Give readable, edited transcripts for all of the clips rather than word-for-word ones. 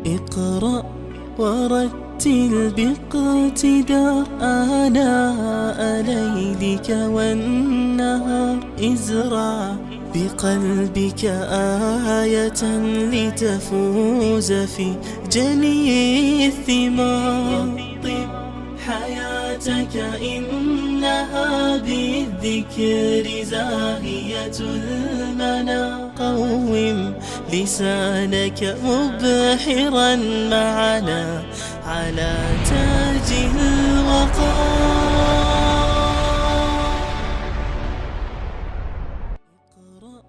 اقرأ ورتل باقتدار آناء ليلك والنهار، ازرع بقلبك آية لتفوز في جني الثمار. طب حياتك إنها بالذكر زاهية المنى، قوم لسانك مبحرا معنا على تاج الوقار. اقرأ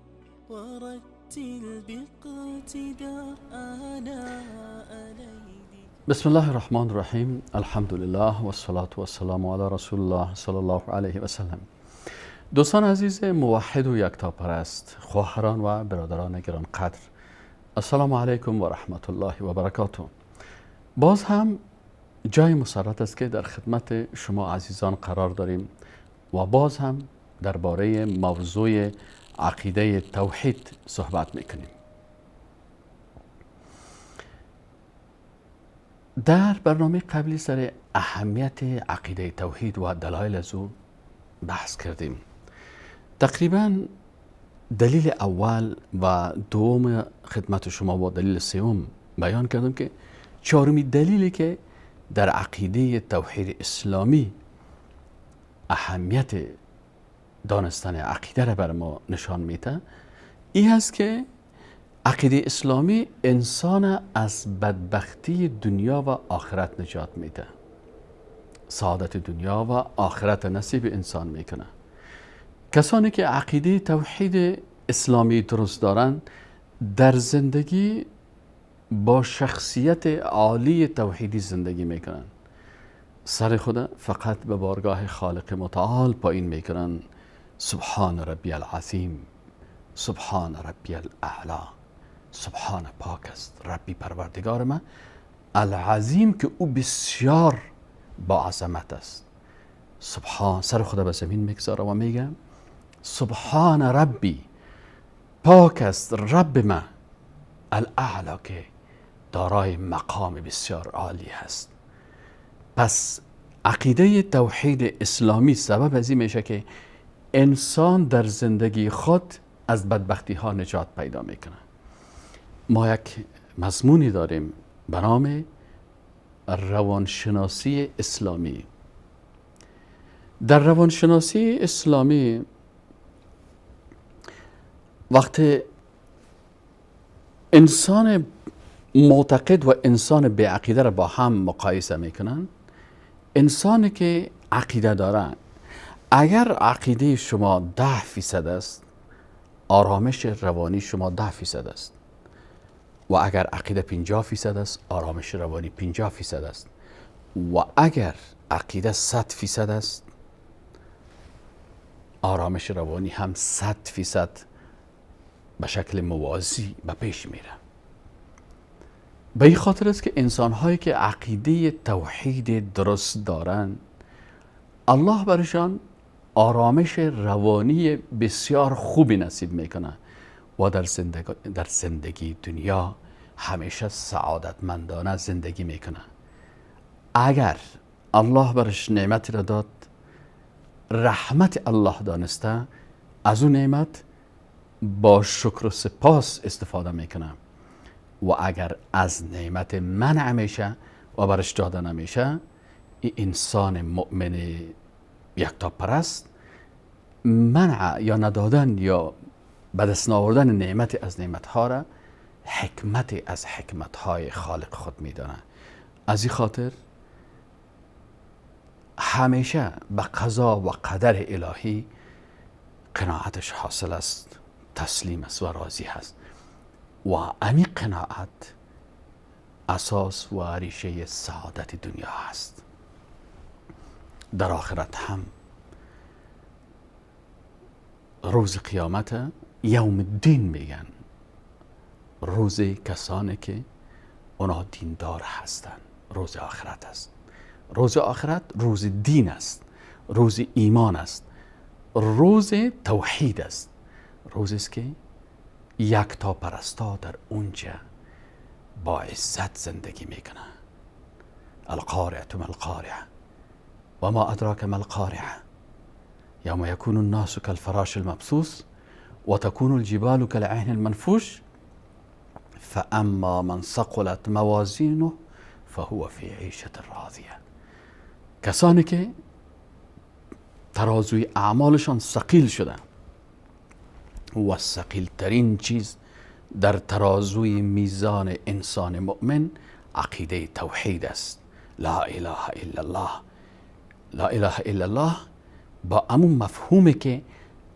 ورتل باقتدار آناء ليلك. بسم الله الرحمن الرحیم. الحمدلله و الصلاة و السلام علی رسول الله صلی الله علیه و سلم. دوستان عزیز موحد و یکتاپرست، خواهران و برادران گرانقدر، السلام علیکم و رحمت الله و برکاته. باز هم جای مسرت است که در خدمت شما عزیزان قرار داریم و باز هم درباره موضوع عقیده توحید صحبت میکنیم. در برنامه قبلی سر اهمیت عقیده توحید و دلایل از او بحث کردیم. تقریبا دلیل اول و دوم خدمت شما با دلیل سوم بیان کردم که چهارمی دلیلی که در عقیده توحید اسلامی اهمیت دانستن عقیده را بر ما نشان میده این هست که عقیده اسلامی انسان از بدبختی دنیا و آخرت نجات میده، سعادت دنیا و آخرت نصیب انسان میکنه. کسانی که عقیده توحید اسلامی درست دارند در زندگی با شخصیت عالی توحیدی زندگی میکنن، سر خود فقط به بارگاه خالق متعال پایین میکنن. سبحان ربی العظیم، سبحان ربی الاعلی، سبحان پاک است ربی پروردگار من، العظیم که او بسیار با عظمت است. سبحان، سر خود به زمین میگذاره و میگه سبحان ربی، پاک است رب من، الاعلی که دارای مقام بسیار عالی هست. پس عقیده توحید اسلامی سبب از این میشه که انسان در زندگی خود از بدبختی ها نجات پیدا میکنه. ما یک مضمونی داریم به نام روانشناسی اسلامی. در روانشناسی اسلامی وقتی انسان معتقد و انسان بی عقیده را با هم مقایسه میکنن، انسانی که عقیده داره، اگر عقیده شما 10% است، آرامش روانی شما 10% است، و اگر عقیده 50% است، آرامش روانی 50% است، و اگر عقیده 100% است، آرامش روانی هم 100% به شکل موازی به پیش میره. به این خاطر است که انسان هایی که عقیده توحید درست دارند، الله برشان آرامش روانی بسیار خوبی نصیب میکنه و در زندگی دنیا همیشه سعادتمندانه زندگی میکنه. اگر الله برش نعمتی را داد، رحمت الله دانسته، از اون نعمت با شکر و سپاس استفاده میکنه، و اگر از نعمت منع میشه و برش داده نمیشه، این انسان مؤمن یکتاپرست منع یا ندادن یا به دست آوردن نعمت از نعمتها را حکمت از حکمتهای خالق خود میدانه. از این خاطر همیشه به قضا و قدر الهی قناعتش حاصل است، تسلیم است و راضی هست، و امی قناعت اساس و ریشه سعادت دنیا هست. در آخرت هم روز قیامت یوم الدین میگن، روز کسانی که اونا دیندار هستن، روز آخرت است. روز آخرت روز دین است، روز ایمان است، روز توحید است، روزی است که یکتا پرستا در اونجا با عزت زندگی میکنه. القارعة ما القارعة وما ادراک ما القارعة یوم یکون الناس كالفراش المبثوث وتكون الجبال كالعهن المنفوش فاما من ثقلت موازینه فهو فی عیشة راضیه. کسانی که ترازوی اعمالشان ثقیل شده و ثقیل ترین چیز در ترازوی میزان انسان مؤمن عقیده توحید است. لا اله الا الله. لا اله الا الله با امون مفهومه که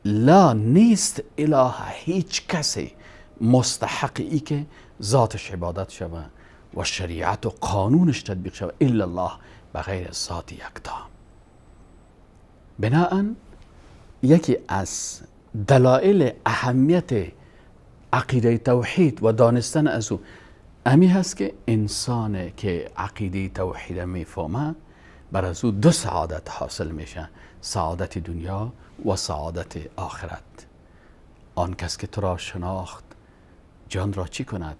لا نیست اله، هیچ کسی مستحق ای که ذاتش عبادت شوه و شریعت و قانونش تطبیق شوه الا الله، بغیر ذات یکتا. بناءً یکی از دلایل اهمیت عقیده توحید و دانستن از او امی هست که انسان که عقیده توحید میفهمه بر از او دو سعادت حاصل میشه، سعادت دنیا و سعادت آخرت. آن کس که تو را شناخت جان را چی کند؟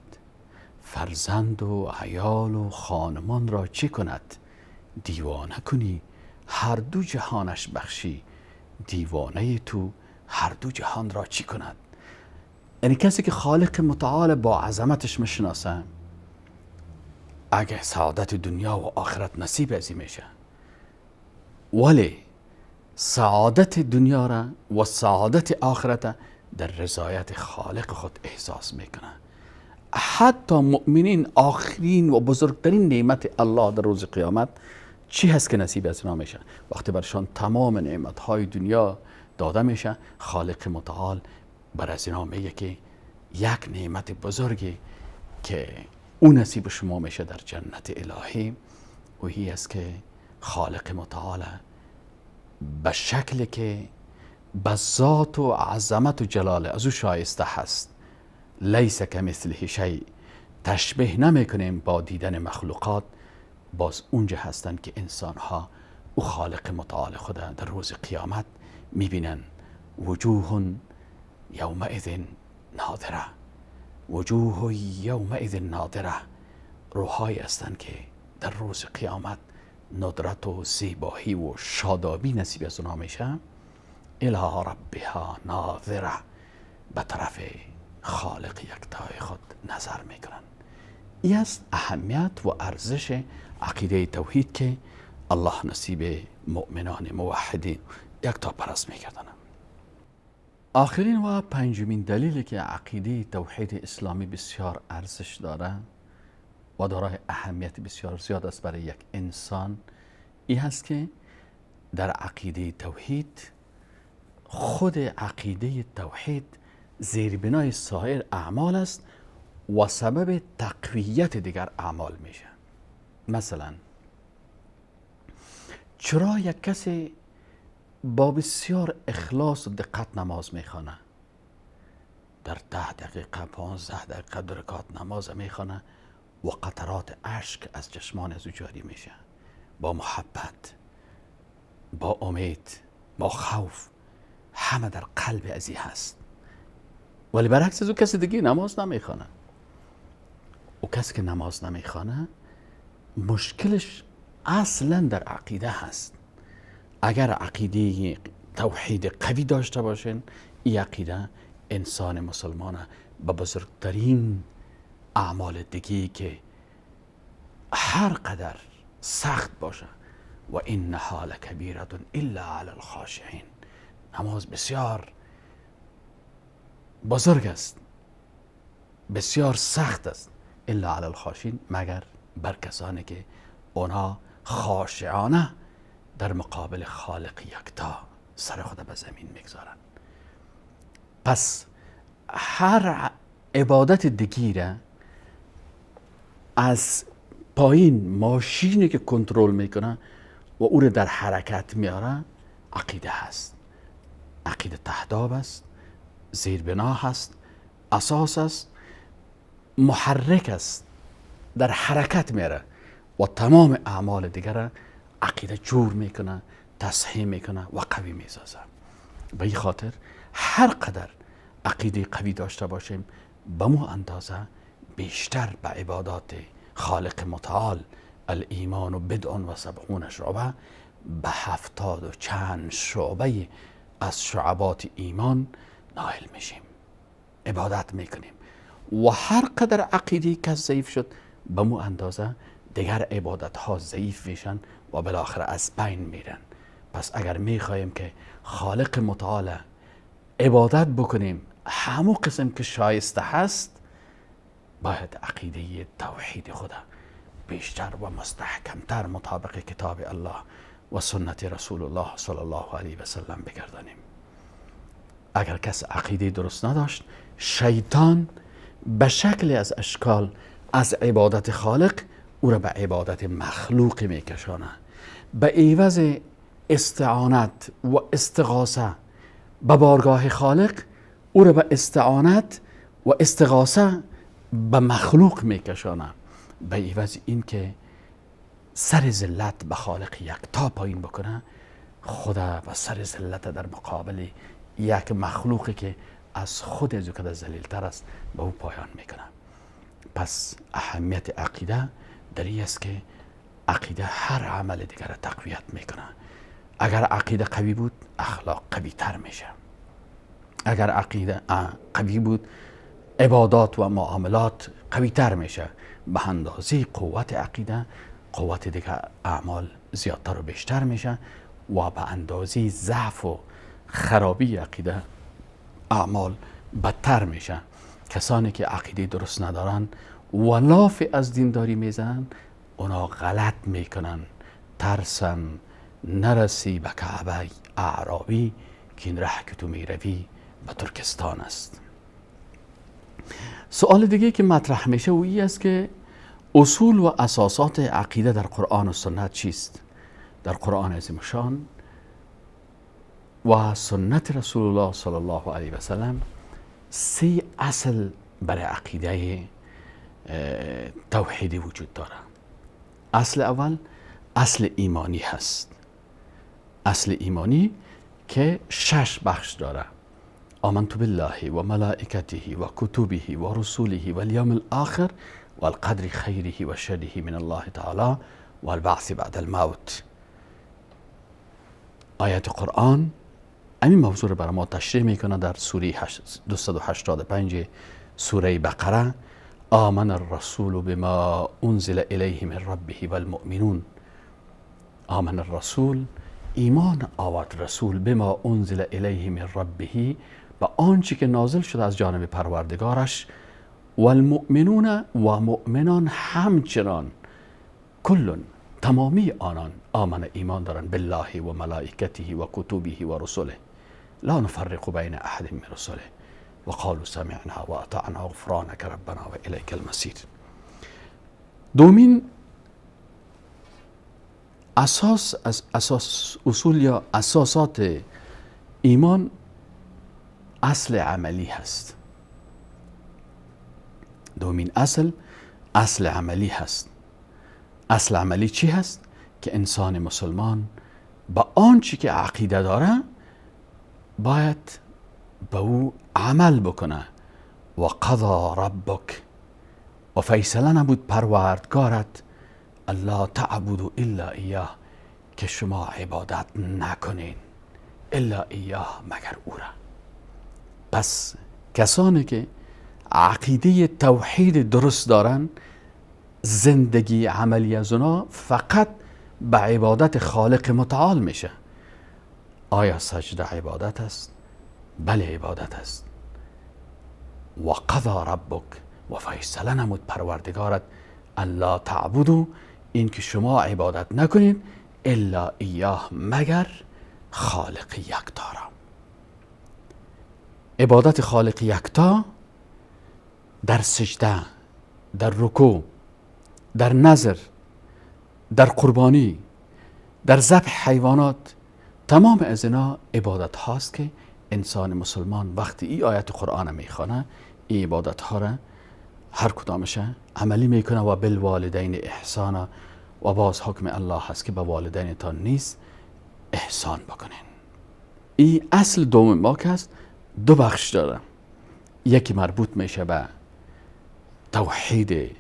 فرزند و عیال و خانمان را چی کند؟ دیوانه کنی هر دو جهانش بخشی، دیوانه تو هر دو جهان را چی کند؟ یعنی کسی که خالق متعال با عظمتش میشناسه اگه سعادت دنیا و آخرت نصیب ازی میشه، ولی سعادت دنیا را و سعادت آخرت در رضایت خالق خود احساس میکنه. حتی مؤمنین آخرین و بزرگترین نعمت الله در روز قیامت چی هست که نصیب از اینا میشه؟ وقتی برشان تمام نعمتهای دنیا داده میشه، خالق متعال بر از اینا میگه که یک نعمت بزرگی که او نصیب شما میشه در جنت الهی، و هی است که خالق متعال به شکل که به ذات و عظمت و جلال از او شایسته هست، لیس کمثله شیء، تشبیه نمیکنیم با دیدن مخلوقات، باز اونجا هستند که انسانها او خالق متعال خدا در روز قیامت میبینن. وجوه یومئذ ناظره، وجوه یومئذ ناظره، روحایی هستند که در روز قیامت ندرت و زیبایی و شادابی نصیب از اونها میشه. الی ربها ناظره، به طرف خالق یکتای خود نظر میکنن. این است اهمیت و ارزش عقیده توحید که الله نصیب مؤمنان موحدین یکتا پرست میکردن. آخرین و پنجمین دلیلی که عقیده توحید اسلامی بسیار ارزش داره و دارای اهمیت بسیار زیاد است برای یک انسان، این هست که در عقیده توحید، خود عقیده توحید زیربنای سایر اعمال است و سبب تقویت دیگر اعمال میشه. مثلا چرا یک کسی با بسیار اخلاص و دقت نماز میخوانه، در 10 دقیقه 15 دقیقه 2 رکعت نماز میخوانه و قطرات اشک از چشمان از او جاری میشه، با محبت، با امید، با خوف، همه در قلب ازی هست. ولی برعکس از او کسی دیگه نماز نمیخوانه. او کسی که نماز نمیخوانه مشکلش اصلا در عقیده هست. اگر عقیده توحید قوی داشته باشین، این عقیده انسان مسلمان به بزرگترین اعمال دیگه که هر قدر سخت باشه، و انها لکبیرة الا علی الخاشعین، نماز بسیار بزرگ است، بسیار سخت است، الا علی الخاشعین، مگر بر کسانی که اونها خاشعانه در مقابل خالق یکتا سر خود به زمین میگذارن. پس هر عبادت دیگه از پایین ماشینی که کنترل میکنه و او رو در حرکت میاره عقیده هست. عقیده تهداب است، زیربنا هست، اساس است، محرک است، در حرکت میاره و تمام اعمال دیگر عقیده جور میکنه، تصحیح میکنه و قوی میسازه. به این خاطر هر قدر عقیده قوی داشته باشیم به مو اندازه بیشتر به عبادات خالق متعال، الایمان بضع و سبعون شعبه، به 70 و چند شعبه از شعبات ایمان نائل میشیم، عبادت میکنیم. و هر قدر عقیده کس ضعیف شد به مو اندازه دیگر عبادت ها ضعیف میشن و بالاخره از بین میرن. پس اگر میخواهیم که خالق متعال عبادت بکنیم همو قسم که شایسته هست، باید عقیده توحید خدا بیشتر و مستحکمتر مطابق کتاب الله و سنت رسول الله صلی الله علیه و سلم بگردانیم. اگر کس عقیده درست نداشت، شیطان به شکل از اشکال از عبادت خالق او را به عبادت مخلوق میکشانه. به عوض استعانت و استغاثه به بارگاه خالق، او را به استعانت و استغاثه به مخلوق میکشانه. به عوض این که سر ذلت به خالق یکتا پایین بکنه، خدا و سر ذلت در مقابل یک مخلوقی که از خود از او که ذلیل‌تر است به او پایان میکنه. پس اهمیت عقیده در این است که عقیده هر عمل دیگر را تقویت میکنه. اگر عقیده قوی بود، اخلاق قوی تر میشه. اگر عقیده قوی بود، عبادات و معاملات قوی تر میشه. به اندازه قوت عقیده، قوت دیگر اعمال زیادتر و بیشتر میشه و به اندازه ضعف و خرابی عقیده، اعمال بدتر میشه. کسانی که عقیده درست ندارن و لاف از دینداری میزنن، اونا غلط میکنن. ترسم نرسی به کعبه اعرابی که این ره که تو میروی به ترکستان است. سوال دیگه که مطرح میشه و این است که اصول و اساسات عقیده در قرآن و سنت چیست؟ در قرآن عظیم شان و سنت رسول الله صلی الله علیه و سلم 3 اصل برای عقیده توحیدی وجود داره. اصل اول اصل ایمانی هست. اصل ایمانی که 6 بخش داره: آمنت بالله و ملائکته و کتبه و رسوله و الیوم الاخر و القدر خیره و شره من الله تعالی و البعث بعد الموت. آیت قرآن همین موضوع رو برای ما تشریح میکنه در سوره 285 سوره بقره: آمن الرسول بما انزل الیه من ربه والمؤمنون. آمن الرسول، ایمان آورد رسول، بما انزل الیه من ربه، به آنچه که نازل شده از جانب پروردگارش، والمؤمنون و مؤمنان همچنان، کلون تمامی آنان، آمن ایمان دارن، بالله و ملائکته و کتبه و رسله لا نفرق بین احد من رسله و قالوا سمعنا و اطعنا غفرانک ربنا و الیک المصیر. دومین اساس از اساس اصول یا اساسات ایمان اصل عملی هست. دومین اصل اصل عملی هست. اصل عملی چی هست؟ که انسان مسلمان با آنچه که عقیده داره باید به او عمل بکنه. و قضا ربک، و فیصله نبود پروردگارت، الله تعبدوا الا ایاه، که شما عبادت نکنین الا ایاه، مگر او را. پس کسانی که عقیده توحید درست دارن، زندگی عملی از اونا فقط به عبادت خالق متعال میشه. آیا سجده عبادت است؟ بله عبادت است. و قضا ربک، و فیصله نمود پروردگارت، الا تعبدوا، این که شما عبادت نکنید، الا ایاه، مگر خالق یکتا را. عبادت خالق یکتا در سجده، در رکوع، در نذر، در قربانی، در ذبح حیوانات، تمام از اینا عبادت هاست که انسان مسلمان وقتی ای آیت قرآن میخوانه این عبادت ها را هر کدامش عملی میکنه. و بالوالدین احسانا، و باز حکم الله هست که به والدینتان نیز احسان بکنین. این اصل دوم ما که هست دو بخش داره. یکی مربوط میشه به توحید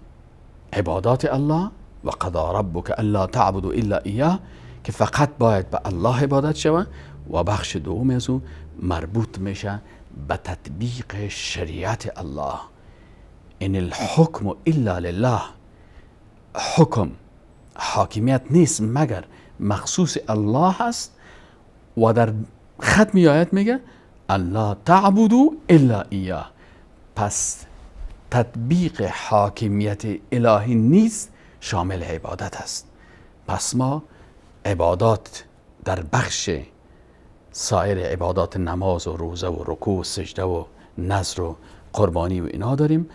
عبادات الله و قضا ربک الا تعبدوا الا ایاه که فقط باید به الله عبادت شود، و بخش دوم از او مربوط میشه به تطبیق شریعت الله. ان الحکم الا لله، حکم حاکمیت نیست مگر مخصوص الله است. و در ختم آیت میگه الله تعبدوا الا ایاه. پس تطبیق حاکمیت الهی نیست شامل عبادت است. پس ما عبادات در بخش سایر عبادات نماز و روزه و رکوع و سجده و نذر و قربانی و اینا داریم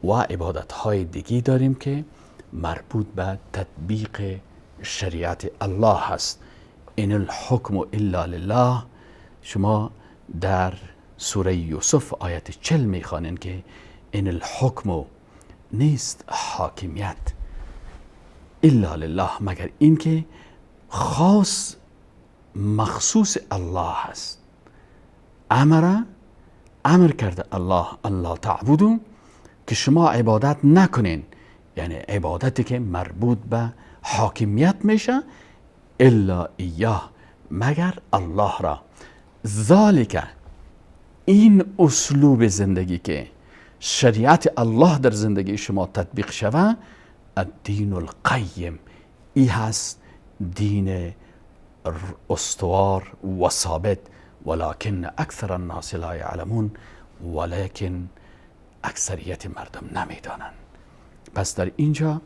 و عبادت های دیگی داریم که مربوط به تطبیق شریعت الله هست. ان الحکم الا لله. شما در سوره یوسف آیت 40 میخوانین که ان الحکم نیست حاکمیت الا لله مگر اینکه خاص مخصوص الله هست. امر کرده الله الله تعبدو که شما عبادت نکنین، یعنی عبادتی که مربوط به حاکمیت میشه، الا ایاه مگر الله را. ذالک این اسلوب زندگی که شریعت الله در زندگی شما تطبیق شوه، الدین القیم، ای هست دین استوار و ثابت. ولكن اکثر الناس لا یعلمون، ولیکن اکثریت مردم نمیدانند. پس در اینجا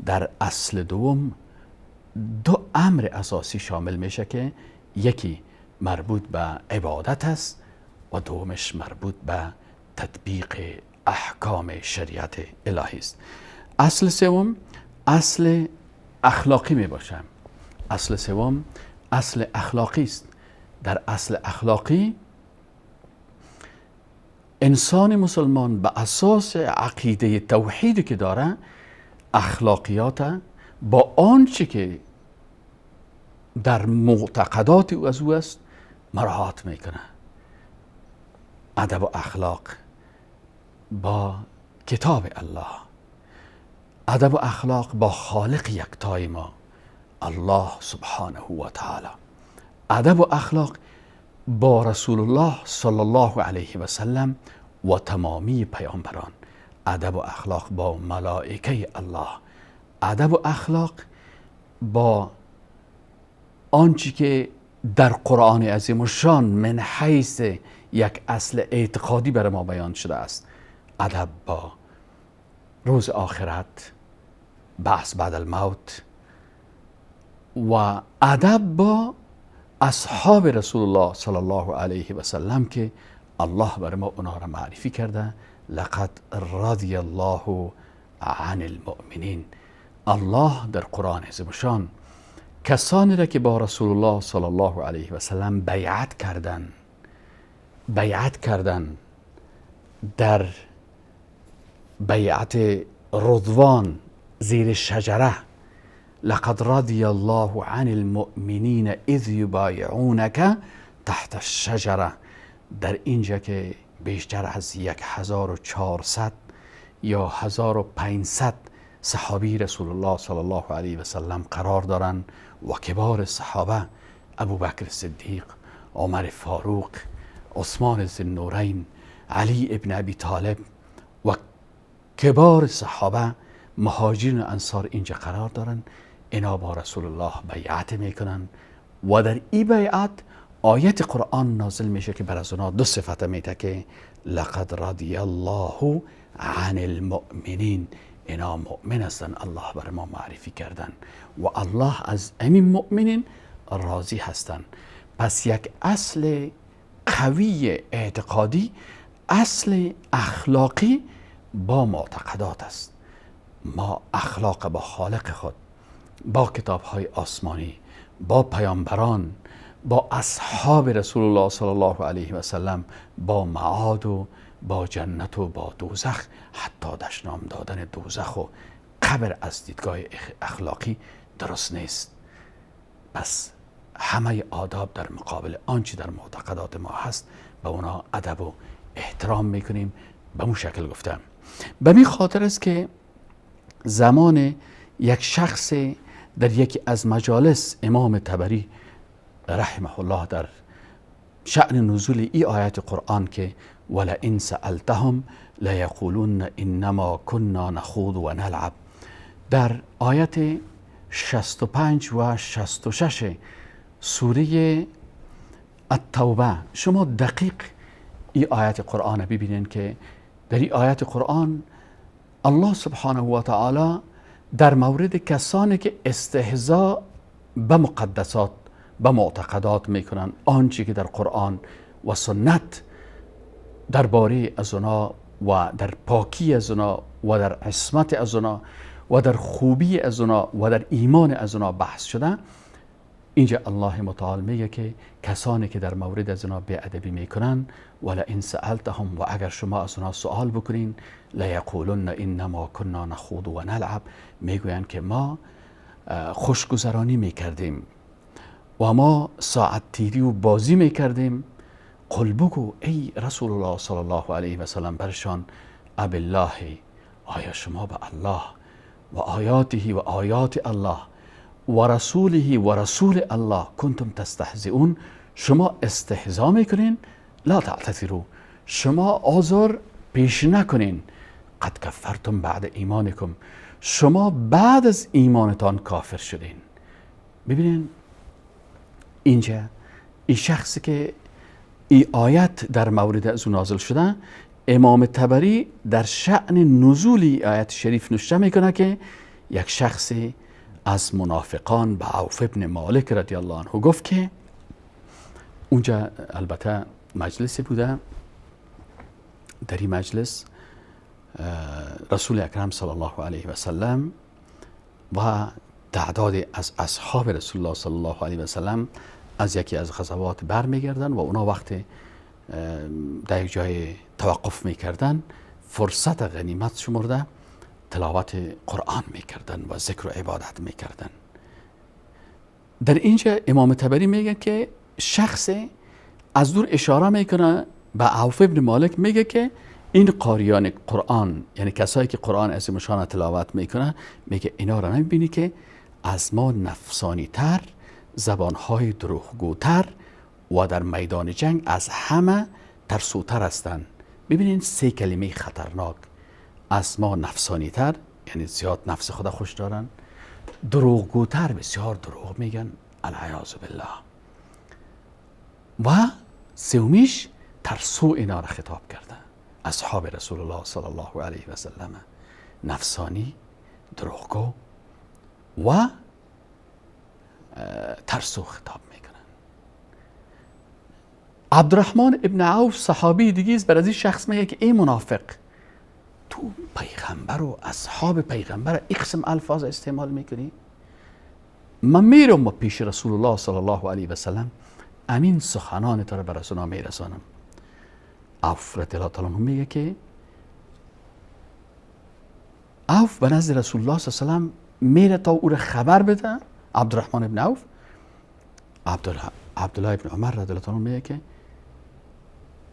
در اصل دوم دو امر اساسی شامل میشه که یکی مربوط به عبادت است و دومش مربوط به تطبیق احکام شریعت الهی است. اصل سوم اصل اخلاقی می باشه. اصل سوم اصل اخلاقی است. در اصل اخلاقی انسان مسلمان به اساس عقیده توحیدی که داره اخلاقیات با آنچه که در معتقدات او از او است مراعات میکنه. ادب و اخلاق با کتاب الله، ادب و اخلاق با خالق یکتای ما الله سبحانه و تعالی، ادب و اخلاق با رسول الله صلی الله علیه و سلم و تمامی پیامبران، ادب و اخلاق با ملائکه الله، ادب و اخلاق با آنچه که در قرآن عظیم الشان من حیث یک اصل اعتقادی بر ما بیان شده است، ادب با روز آخرت، بعث بعد الموت، و ادب با اصحاب رسول الله صلی الله علیه و سلم که الله بر ما اونها را معرفی کرده. لقد رضی الله عن المؤمنین. الله در قرآن عظیم الشان کسانی را که با رسول الله صلی الله علیه و سلم بیعت کردن در بیعت رضوان زیر شجره، لقد رضی الله عن المؤمنین اذ یبایعونک تحت الشجره، در اینجا که بیشتر از 1400 یا 1500 صحابی رسول الله صلی الله علیه و سلم قرار دارند و کبار صحابه ابوبکر صدیق، عمر فاروق، عثمان ذوالنورین، علی ابن ابی طالب و کبار صحابه مهاجرین و انصار اینجا قرار دارن. اینا با رسول الله بیعت میکنن و در این بیعت آیت قرآن نازل میشه که بر از اونا دو صفت میده که لقد رضی الله عن المؤمنین، اینا مؤمن هستن، الله بر ما معرفی کردن و الله از امین مؤمنین راضی هستن. پس یک اصل قوی اعتقادی، اصل اخلاقی با معتقدات است. ما اخلاق با خالق خود، با کتاب های آسمانی، با پیامبران، با اصحاب رسول الله صلی الله علیه و سلم، با معاد و با جنت و با دوزخ، حتی دشنام دادن دوزخ و قبر از دیدگاه اخلاقی درست نیست. پس همه آداب در مقابل آنچه در معتقدات ما هست به اونا ادب و احترام میکنیم. به اون شکل گفتم. به می خاطر است که زمان یک شخص در یکی از مجالس امام طبری رحمه الله در شأن نزول ای آیت قرآن که ولئن سألتهم لیقولن انما كنا نخوض و نلعب، در آیت 65 و 66 سوره التوبه شما دقیق ای آیت قرآن ببینین که در این آیت قرآن الله سبحانه و تعالی در مورد کسانی که استهزاء به مقدسات، به معتقدات میکنن، آنچه که در قرآن و سنت درباره از اونا و در پاکی از اونا و در عصمت از اونا و در خوبی از اونا و در ایمان از اونا بحث شده، اینجا الله متعال میگه که کسانی که در مورد از اونا بی‌ادبی میکنن، ولئن سألتهم، و اگر شما از اونا سوال بکنین، لیقولن انما كنا نخوض و نلعب، میگویند که ما خوشگذرانی میکردیم و ما ساعت تیری و بازی میکردیم. قل بگو ای رسول الله صلی الله علیه و سلم برشان، اب الله، آیا شما به الله و آیاته و آیات الله و رسوله و رسول الله کنتم تستهزئون، شما استهزا میکنین؟ لا تعتذروا، شما آزار پیش نکنین. قد کفرتم بعد ایمانکم، شما بعد از ایمانتان کافر شدین. ببینین اینجا این شخصی که این آیت در مورد از او نازل شده، امام طبری در شأن نزول آیت شریف نوشته میکنه که یک شخصی از منافقان به عوف ابن مالک رضی الله عنه گفت که اونجا البته مجلسی بوده، در این مجلس رسول اکرم صلی الله علیه و سلم و تعداد از اصحاب رسول الله صلی الله علیه و سلم از یکی از غزوات برمیگردن و اونا وقت در یک جای توقف میکردن، فرصت غنیمت شمرده تلاوت قرآن میکردن و ذکر و عبادت میکردن. در اینجا امام طبری میگه که شخص از دور اشاره میکنه به عوف ابن مالک، میگه که این قاریان قرآن، یعنی کسایی که قرآن از مشان تلاوت میکنه، میگه اینا را نمیبینی که از ما نفسانی تر، زبانهای دروغگوتر و در میدان جنگ از همه ترسوتر هستند. ببینین سه کلمه خطرناک، از ما نفسانی تر، یعنی زیاد نفس خدا خوش دارن، دروغگوتر، بسیار دروغ میگن، العیاذ بالله، و سومیش ترسو اینا را خطاب کرده اصحاب رسول الله صلی الله علیه و سلم، نفسانی، دروغگو و ترسو خطاب میکنن. عبدالرحمن ابن عوف صحابی دیگه است، بر از این شخص میگه که ای منافق، تو پیغمبر و اصحاب پیغمبر این قسم الفاظ استعمال میکنی؟ من میرم پیش رسول الله صلی الله علیه و سلم، امین سخنان تو را بر رسول الله میرسانم. عوف رضی الله تعالی عنه میگه که عوف به نزد رسول الله صلی الله علیه و سلم میره تا او را خبر بده. عبدالرحمن ابن عوف، عبدالله ابن عمر رضی الله تعالی عنه میگه که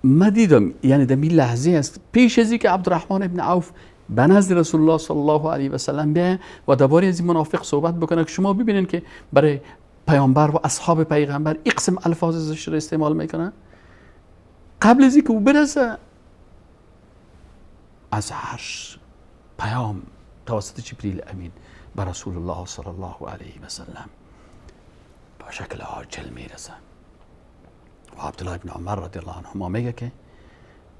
ما دیدم، یعنی در این لحظه است پیش از اینکه عبدالرحمن ابن عوف به نزد رسول الله صلی الله علیه و سلم بیه و درباره از این منافق صحبت بکنه که شما ببینین که برای پیامبر و اصحاب پیغمبر این قسم الفاظ زشت را استعمال میکنه، قبل از اینکه او برسه از عرش پیام توسط جبریل امین به رسول الله صلی الله علیه و سلم با شکل عاجل میرسه. و عبدالله ابن عمر رضی الله عنهما میگه که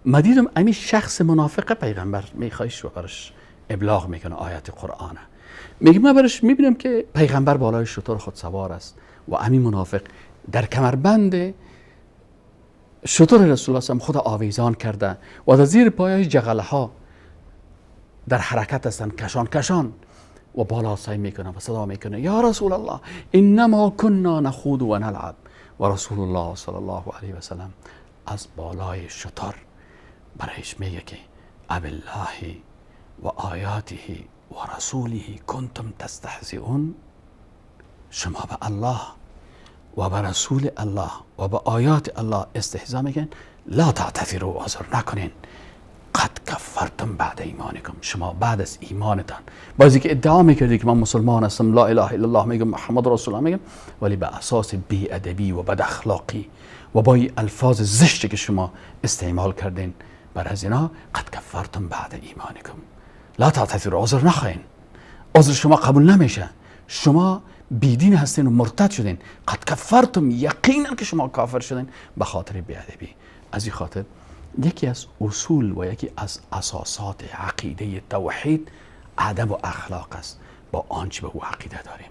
ما دیدم امی شخص منافق پیغمبر میخوایش و برش ابلاغ میکنه آیت قرآنه، میگه من برش میبینم که پیغمبر بالای شتر خود سوار است و امی منافق در کمربند شتر رسول الله صلی خود آویزان کرده و در زیر پایش جغله ها در حرکت هستند، کشان کشان، و بالا سعی میکنه و صدا میکنه یا رسول الله انما كنا نخوض و نلعب. و رسول الله صلی الله علیه و سلم از بالای شتر برایش میگه که اب الله و آیاته و رسوله کنتم تستهزئون، شما به الله و به رسول الله و به آیات الله استهزا میکنین، لا تعتذروا، عذر نکنین، قد کفرتم بعد ایمانکم، شما بعد از ایمانتان، بازی که ادعا میکردی که من مسلمان هستم، لا اله الا الله میگم، محمد رسول الله میگم، ولی به اساس بی ادبی و بد اخلاقی و با الفاظ زشتی که شما استعمال کردین بر از اینا، قد کفرتم بعد ایمانکم لا تعتذروا، عذر نخواین، عذر شما قبول نمیشه، شما بیدین هستین و مرتد شدین، قد کفرتم، یقینا که شما کافر شدین به خاطر بی ادبی. از این خاطر یکی از اصول و یکی از اساسات عقیده توحید ادب و اخلاق است. با آنچه به او عقیده داریم،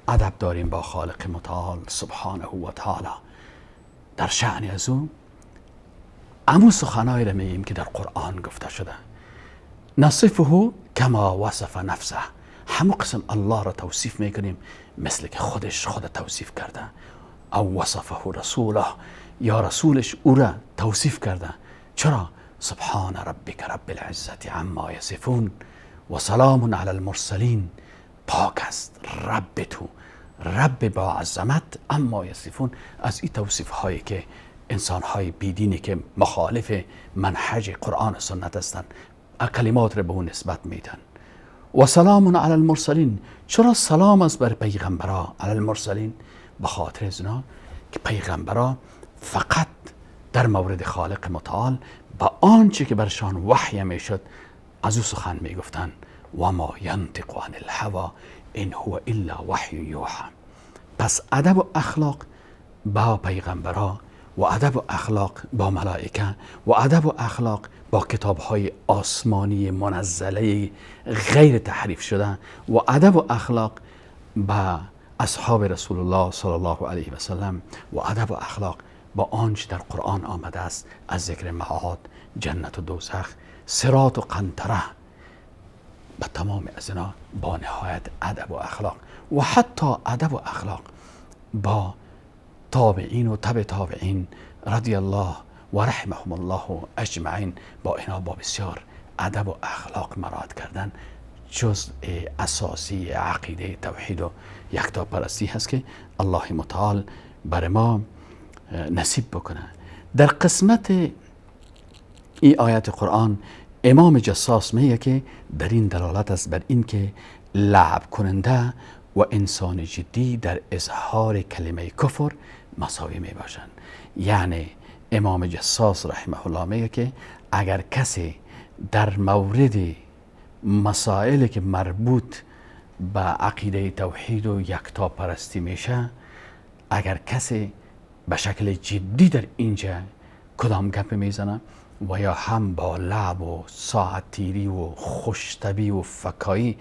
ادب داریم با خالق متعال سبحانه و تعالی، در شأن از او امو سخنایی را میگیم که در قرآن گفته شده، نصفه کما وصف نفسه، همو قسم الله را توصیف میکنیم مثل که خودش خود توصیف کرده، او وصفه رسوله، یا رسولش او را توصیف کرده. چرا؟ سبحان ربک رب العزة عما یصفون و سلام علی المرسلین، پاک است رب تو، رب با عظمت، اما یصفون، از این توصیف هایی که انسان های بیدینی که مخالف منهج قرآن و سنت هستند کلمات را به اون نسبت میدن. و سلام علی المرسلین، چرا سلام است بر پیغمبرا؟ علی المرسلین به خاطر از اینا که پیغمبرا فقط در مورد خالق متعال با آنچه که برشان وحی میشد از او سخن میگفتن. و ما ینطق عن الهوى ان هو الا وحی یوحى. پس ادب و اخلاق با پیغمبرا و ادب و اخلاق با ملائکه و ادب و اخلاق با کتاب‌های آسمانی منزله غیر تحریف شده و ادب و اخلاق با اصحاب رسول الله صلی الله علیه و سلم و ادب و اخلاق با آنچه در قرآن آمده است از ذکر معاد، جنت و دوزخ، صراط و قنطره، به تمام از اینا با نهایت ادب و اخلاق و حتی ادب و اخلاق با تابعین و تبع تابعین رضی الله و رحمهم الله اجمعین، با اینا با بسیار ادب و اخلاق مراعات کردن جزء اساسی عقیده توحید و یکتاپرستی هست که الله متعال بر ما نصیب بکنه. در قسمت این آیت قرآن امام جصاص میگه که در این دلالت است بر این که لعب کننده و انسان جدی در اظهار کلمه کفر مساوی می باشند. یعنی امام جصاص رحمه الله میگه که اگر کسی در مورد مسائلی که مربوط به عقیده توحید و یکتاپرستی میشه، اگر کسی به شکل جدی در اینجا کدام گپ میزنه و یا هم با لعب و ساعت تیری و خوشتبی و فکایی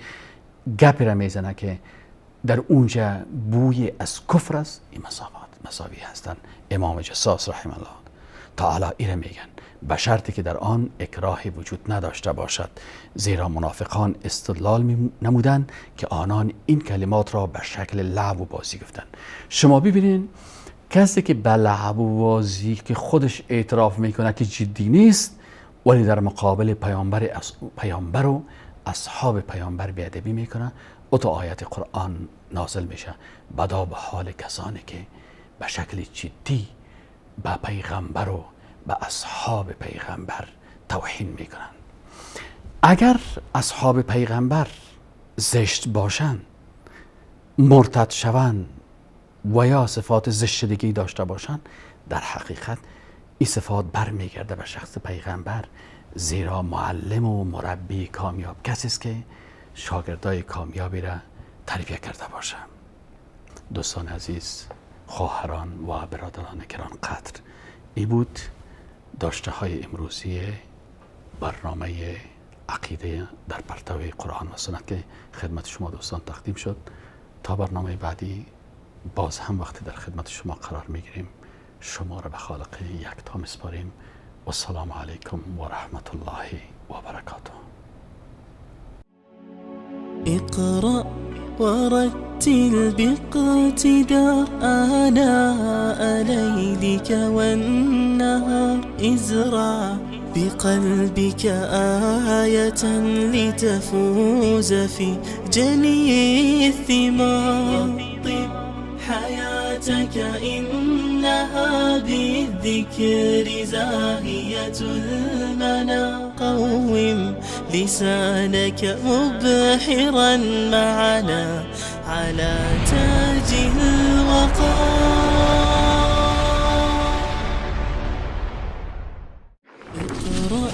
گپ را میزنه که در اونجا بوی از کفر است، این مساوی هستند. امام جصاص رحمه الله تعالی ایره میگن به شرطی که در آن اکراه وجود نداشته باشد، زیرا منافقان استدلال می نمودند که آنان این کلمات را به شکل لعب و بازی گفتند. شما ببینین کسی که به لعب و بازی که خودش اعتراف میکنه که جدی نیست، ولی در مقابل پیامبر و اصحاب پیامبر بی‌ادبی میکنه، او تا آیت قرآن نازل میشه. بدا به حال کسانی که به شکل جدی به پیغمبر و به اصحاب پیغمبر توهین میکنن. اگر اصحاب پیغمبر زشت باشند، مرتد شوند و یا صفات زشت دیگه داشته باشند، در حقیقت این صفات برمیگرده به شخص پیغمبر، زیرا معلم و مربی کامیاب کسی است که شاگردای کامیابی را تربیه کرده باشه. دوستان عزیز، خواهران و برادران گران قدر، ای بود داشته های امروزی برنامه عقیده در پرتو قرآن و سنت که خدمت شما دوستان تقدیم شد. تا برنامه بعدی باز هم وقتی در خدمت شما قرار میگیریم، شما را به خالق یکتا میسپاریم. و السلام علیکم و رحمت الله و برکاته. اقرأ ورتل باقتدار آناء ليلك والنهار، ازرع بقلبك آية لتفوز في جني الثمار. حياة شفتك إنها بالذكر زاهية المنى. قوم لسانك مبحرا معنا على تاج الوقار. اقرأ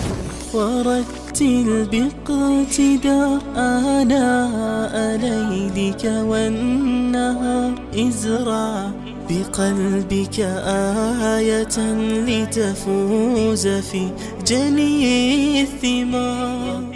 ورتل باقتدار آناء ليلك والنهار. ازرع بقلبك آية لتفوز في جني الثمار.